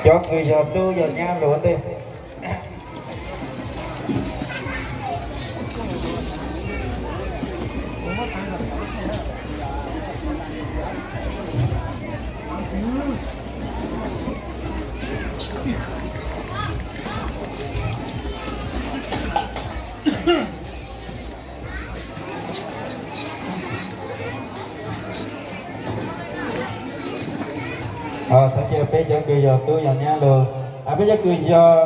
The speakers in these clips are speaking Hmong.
Cov kws yog tub yog nyab lug ua ntej. Thov caw peb cov kws yog tub yog nyab lug, peb cov kws yog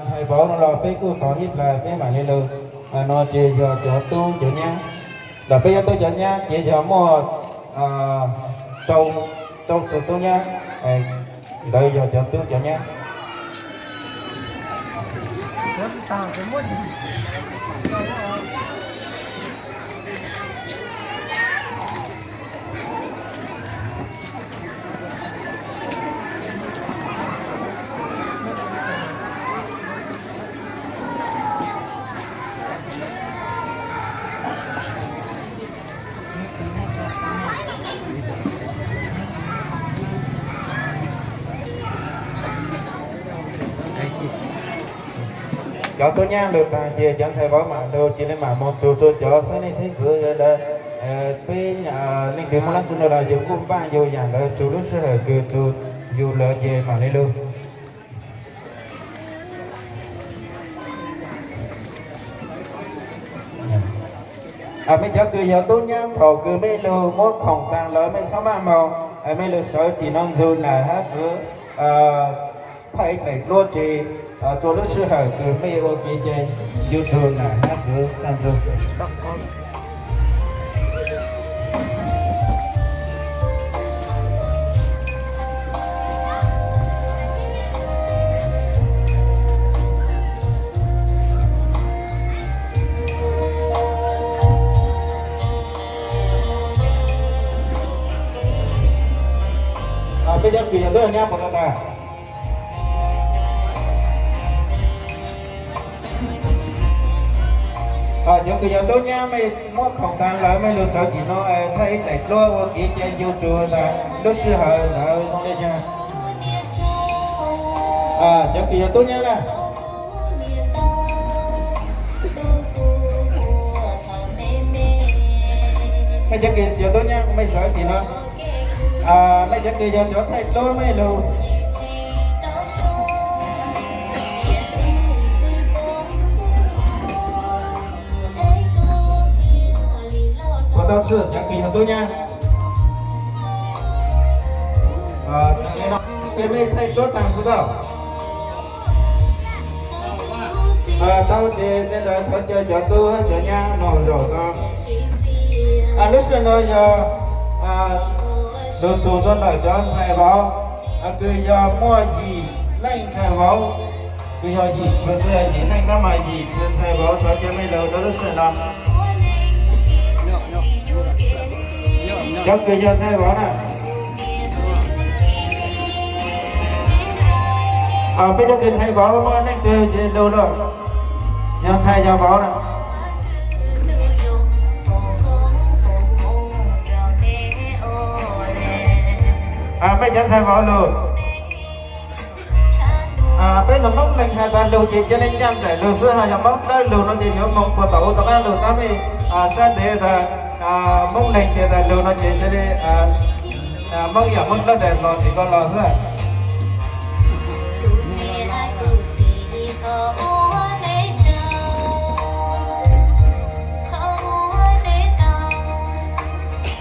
ntxhais vauv no los peb kuj tos ib plag peb mam li lug. No ces yog cov tub cov nyab, los peb cov tub cov nyab ces yog muaj rau, rau tus tub nyab, ntawd yog cov tub cov nyab. Cov tub nyab lug taag ces cov ntxhais vauv mam lug, cia li mam moog txug rua cov xeeb leej xeeb ntxwv ntawd. Peb leej twg muaj leej twg no los yug kuj npaaj yug yaam ntawd txug lub sij hawm kws txug yug lawm ces mam li lug. Mej cov kws yog tub nyab thaum kws mej lug muab khoom taag lawm mej txhob maj moog, mej lug sawv tim no ntsug nam hab txwv, thaij dlaim duab tsi, rua lub sij hawm kws mej ua kev cai yug txug nam hab txwv txag ntxug. Peb cov kws yog tub yog nyab puas tau tas? Cov kws yog tub nyab mej muab khoom taag lawm mej lug sawv tim no, thaij ib dlaim duab ua kev cai yug txug tas lub sij hawm ntawd zoo le caag. Cov kws yog tub nyab na, mej cov kws yog tub nyab mej sawv tim no. Mej cov kws yog cov thaij duab mej lug puas tau tswj cov kws yog tub nyab? Mej thaij duab taag puas tau? Tau ces tej ntawd thov caw cov tub hab cov nyab moog zaum tau. Lub sij hawm no yog lug txug rua ntawm cov ntxhais vauv, kws yog muaj yim leej ntxhais vauv, kws yog yim txwv, yog yim leej tab mas yim txwv ntxhais vauv thov caw mej lug rua lub sij hawm no. Cov kws yog ntxhais vauv na, peb cov kws ntxhais vauv muaj leej twg ces lug lug, yog ntxhais yog vauv na. Mej cov ntxhais vauv lug. Peb lug Moob Leeg has tas lug ces ca le ncaaj nraim lug xwb, ho yog Moob Dlawb lug no ces yuav moog puag tom u tom qaab lug tab mej sab ntev tas Moob Leeg tias tas lug no ces ca le Moob yam Moob Dlawb daim los tsis ko los xwb.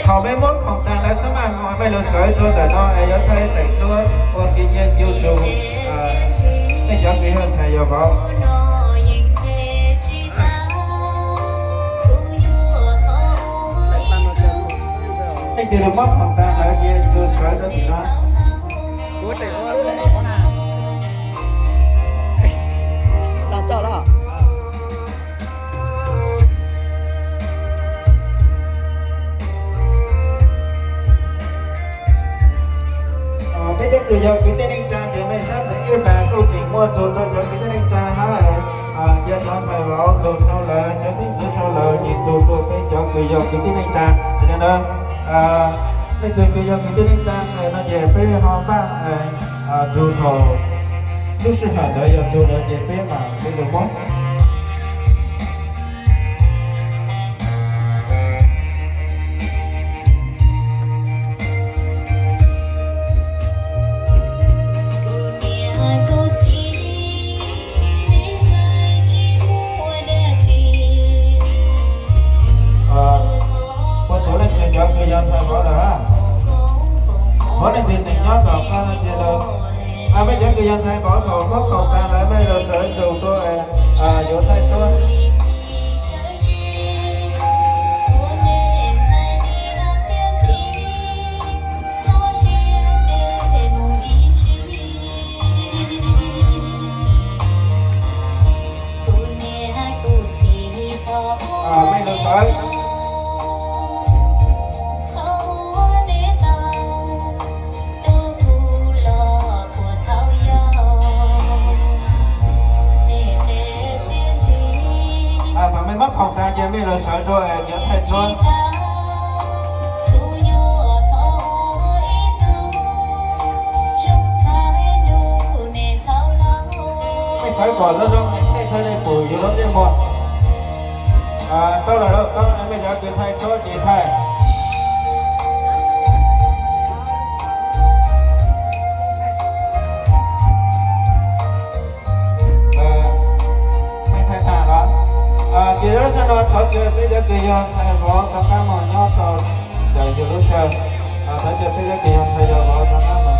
Thaum mej muab khoom taag lawm txhob maj moog, mej lug sawv rua ntawm no es yuav thaij dlaim duab ua kev cai yug txug mej cov kws yog ntxhais yog vauv. Leej twg lug muab khoom taag lawm ces lug sawv rua tim no. Peb cov kws yog kwv tij neej tsaa ces mej sab ntawm ib plag kuj tseem muaj txug rua cov kwv tij neej tsaa hab, cia cov ntxhais vauv lug dhau lawm, cov xeeb ntxwv dhau lawm ces txug rua peb cov kws yog kwv tij neej tsaa. Yog li ntawd, Leej twg kws yog kwv tij neej tsa no ces peb ho npaj txug thaum lub sij hawm ntawd yog txug ntawd ces peb mam li lug muab. Puas tsuav leej twg cov kws yog ntxhais vauv lawm? Puas leej twg tseem nyob tom qab no ces lawv, mej cov kws yog ntxhais vauv thaum muab khoom tas lawm mej los sawv nrug rua yuav thaij duab. Mej lug sawv. Thaum mej muab khoom tas ces mej lug sawv rua yuav thaij duab. Mej sawv kom zoo zoo es thaij thaij le pum yug lub ntsej muag. Tau lawm, tau, mej cov kws thaij duab ces thaij. Mej thaij tag los? Ces lub sij hawm no thov caw peb cov kws yog ntxhais vauv rov qab moog nyob rau ntawm yug lub chaw. Thov caw peb cov kws yog ntxhais yog vauv rov qab moog.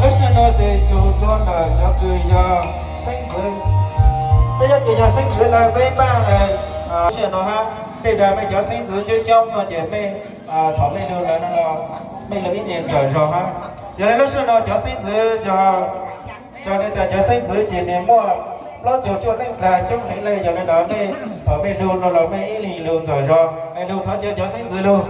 Lub sij hawm no ces tug rua ntawm cov kws yog xeeb ntxwv. Peb cov kws yog xeeb ntxwv lawm peb npaj lub sij hawm no hab, tej zag mej cov xeeb ntxwv coob coob no ces mej, thaum mej lug lawm no los mej lug ib nias ntsawm zog hab. Yog le lub sij hawm no cov xeeb ntxwv yog, raws le tas cov xeeb ntxwv ces nwg muaj plaub caug cuaj leej dlaag coob heev le, yog le ntawd mej thaum mej lug no los mej ib leeg lug ntsawm zog, es lug thov caw cov xeeb ntxwv lug.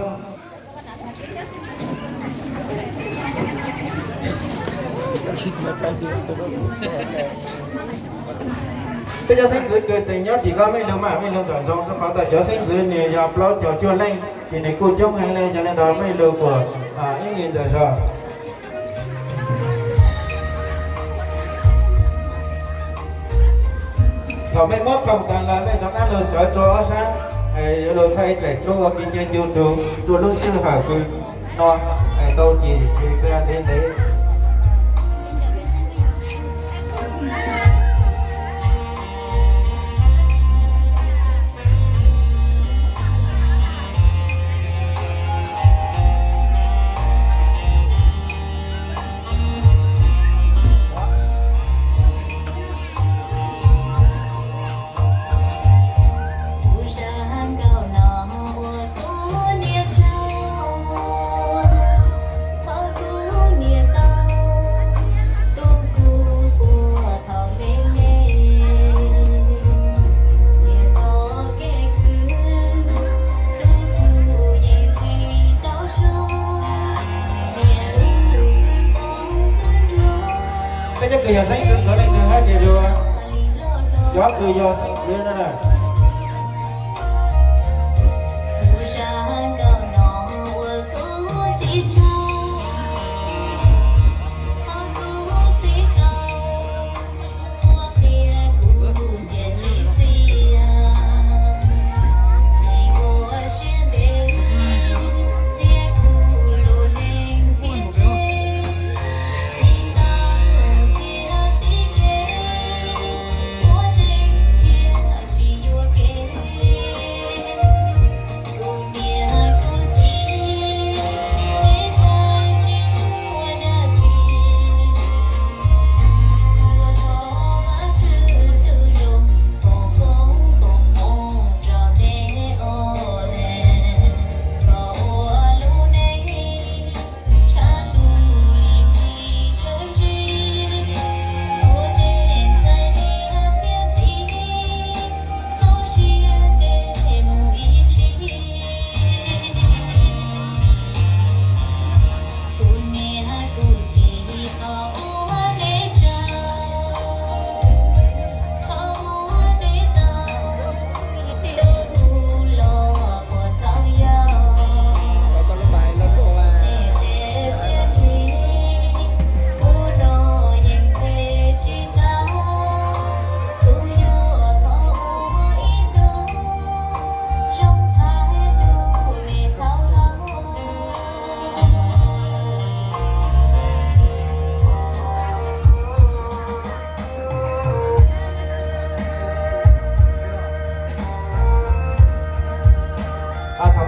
Peb cov xeeb ntxwv kws tseem nyob tim ko mej lug mas mej lug ntsawm zog rua qhov tas cov xeeb ntxwv nwg yog plaub caug cuaj leej ces nwg kuj coob heev le, yog le ntawd mej lug kuas ib leeg ntsawm zog. Thaum mej muab khoom tas los mej rov qab lug sawv rua ob sab, yuav lug thaij ib daim duab ua kev cai cu rua lub sij hawm kws no tau ces kws ntev ntev. Peb cov kws yog xeeb ntxwv txhua leej twg hab ces lug, cov kws yog xeeb ntxwv no na.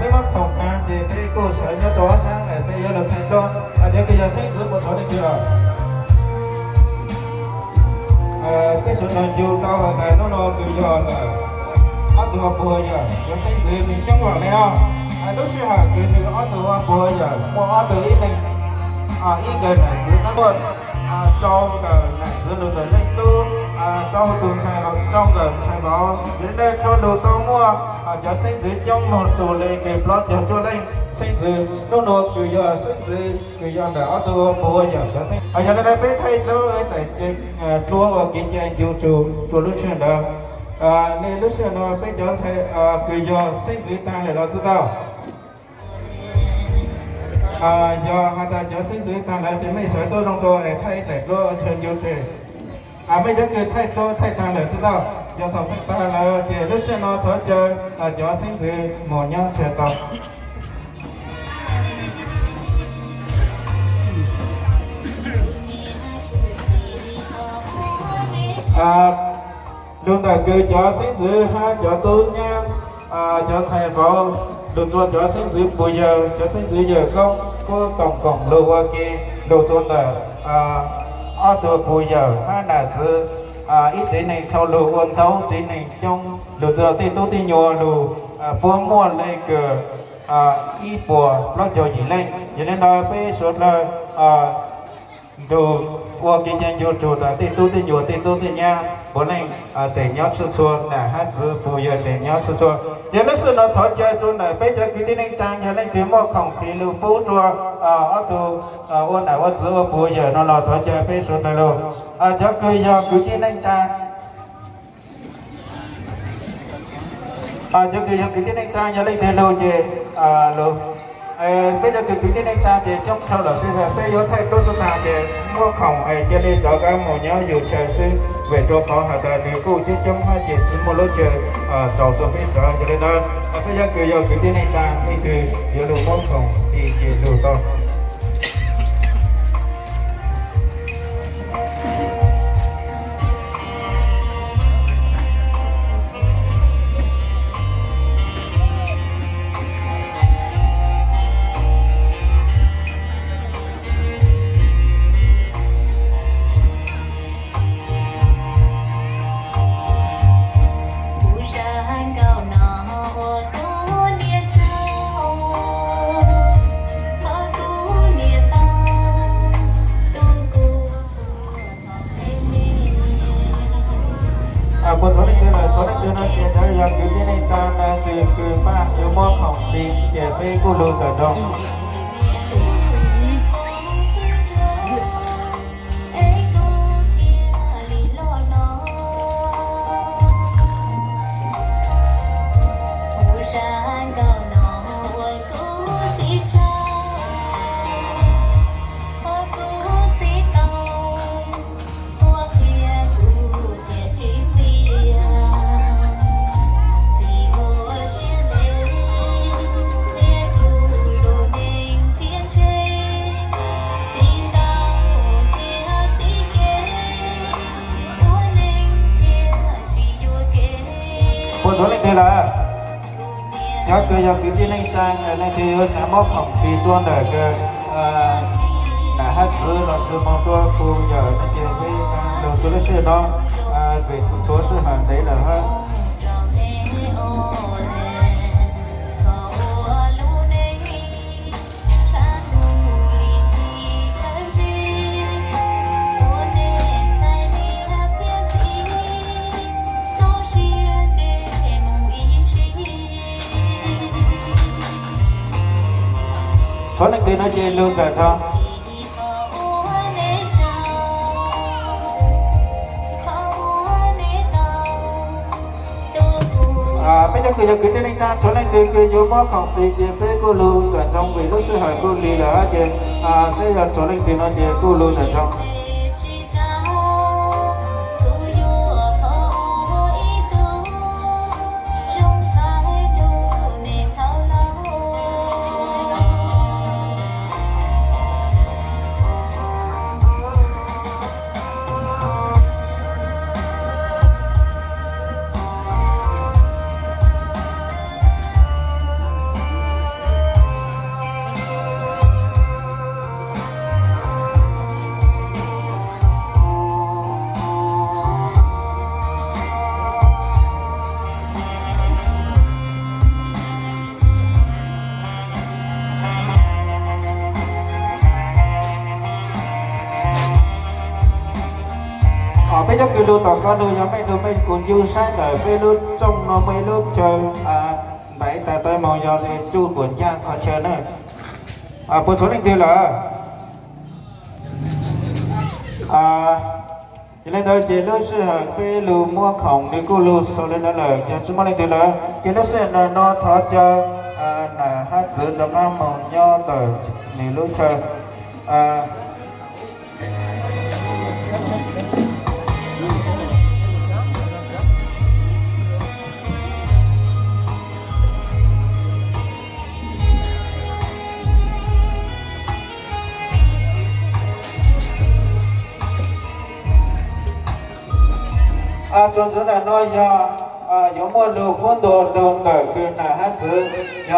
Peb muab khoom tag ces peb kuj sawv nyob rau ob sab, peb yuav los thaij duab. Cov kws yog xeeb ntxwv puas thov leej twg os? Peb sawv daws ncu tau has tas hnub no kws yog ob tug ua puag yawm cov xeeb ntxwv nws coob vam le no. Lub sij hawm kws nws ob tug ua puag yawm muaj ob tug ib leeg, ib nkawm nam txwv tab muaj rau nkawm nam txwv lug ntawm leej tub, rau tus ntxhais, rau nkawm ntxhais vauv. Yog li ntawd txhua lug tau muaj cov xeeb ntxwv coob mloog txug le kws plaub caug cuaj leej xeeb ntxwv. Hnub no kws yog xeeb ntxwv kws yog ntawm ob tug ua puag yawm cov xeeb. Yog li ntawd peb thaij duab, thaij duab ua kev cai ncu tug rua lub sij hawm ntawd. Le lub sij hawm no peb cov ntxhais kws yog xeeb ntxwv tag lawm los tsi tau? Yog has tas cov xeeb ntxwv tag lawm ces mej sawv tuaj zoo rua es thaij thaij duab ua chaw ncu teg. Mej cov kws thaij duab thaij tag lawm tsi tau? Yog thaum thaij tag lawm ces lub sij hawm no thov caw cov xeeb ntxwv moog nyob chaw tau. Lug ntawm kws cov xeeb ntxwv hab cov tub nyab, cov ntxhais vauv, lug rua cov xeeb ntxwv puag yawm, cov xeeb ntxwv yawm koob kuj koom koom lug ua ke lug rua ntawm ob tug puag yawm hab nam txwv ib tsev neeg dhau lug ua ntau tsev neeg coob lug rua tej tub tej nyuas lug puab muaj le kws ib puas plaub caug yim leej. Yog li ntawd peb suav dlawg nrug ua kev cai ncu tug tas tej tub tej nyuas tej tub tej nyab puav leej tseem nyob txhua txhua, nam hab txwv puag yawg tseem nyob txhua txhua. Yog lub sij hawm no thov caw rua ntawm peb cov kwv tij neej tsaa yog leej twg muaj khoom tis lug pub rua ob tug ua nam ua txwv ua puag yawm no los thov caw peb suav dlawg lug. Cov kws yog kwv tij neej tsaa, cov kws yog kwv tij neej tsaa yog leej twg lug ces lug. Peb cov kws kwv tij neej tsaa ces coob dhau lawm xwb, peb yuav thaij duab tag ces muab khoom cia li rov qab moog nyob yug chaw xwb, vim rua qhov has tas nws kuj coob coob hab ces tsi muaj lub chaw rau tuaj peb sawv. Yog li ntawd peb cov kws yog kwv tij neej tsaa leej twg yuav lug muab khoom tis ces lug tau. Puas thov leej twg lawm? Thov leej twg no ces ntawd yog kwv tij neej tsaa leej twg kws paab yuav muab khoom tis ces peb kuj lug tawm nroog. Puas thov leej twg lawm? Cov kws yog kwv tij neej tsaa leej twg yuav xaav muab khoom tis tuaj ntawm kws nam hab txwv los sis moog rua puag yawm no ces peb lug rua lub sij hawm no, vim tshuav sij hawm ntev lawm hab. Thov leej twg no ces lug tawm nroog. Peb cov kws yog kwv tij neej tsaa, thov leej twg kws yuav muab khoom tis ces peb kuj lug tawm nroog vim lub sij hawm kuj lig lawm hab ces, saib yog thov leej twg no ces kuj lug tawm nroog. Cov kws lug tom qab no yog mej tug mej kuv ncu saib ntawm peb lub rooj no muaj ib lub chaw ntais tas tau moog yog le tsuj tuam ncaag qhov chaw na. Puas tshuav leej twg lawm? Yog le ntawd ces lub sij hawm peb lug muab khoom nws kuj lug xaus le ntawd lawm, yog tsis muaj leej twg lawm ces lub sij hawm no thov caw nam hab txwv rov qaab moog nyob ntawm nws lub chaw. Tsoom ntxwv ntawm no yog yuav muaj lug huab ntuas lug ntawm kws nam hab txwv.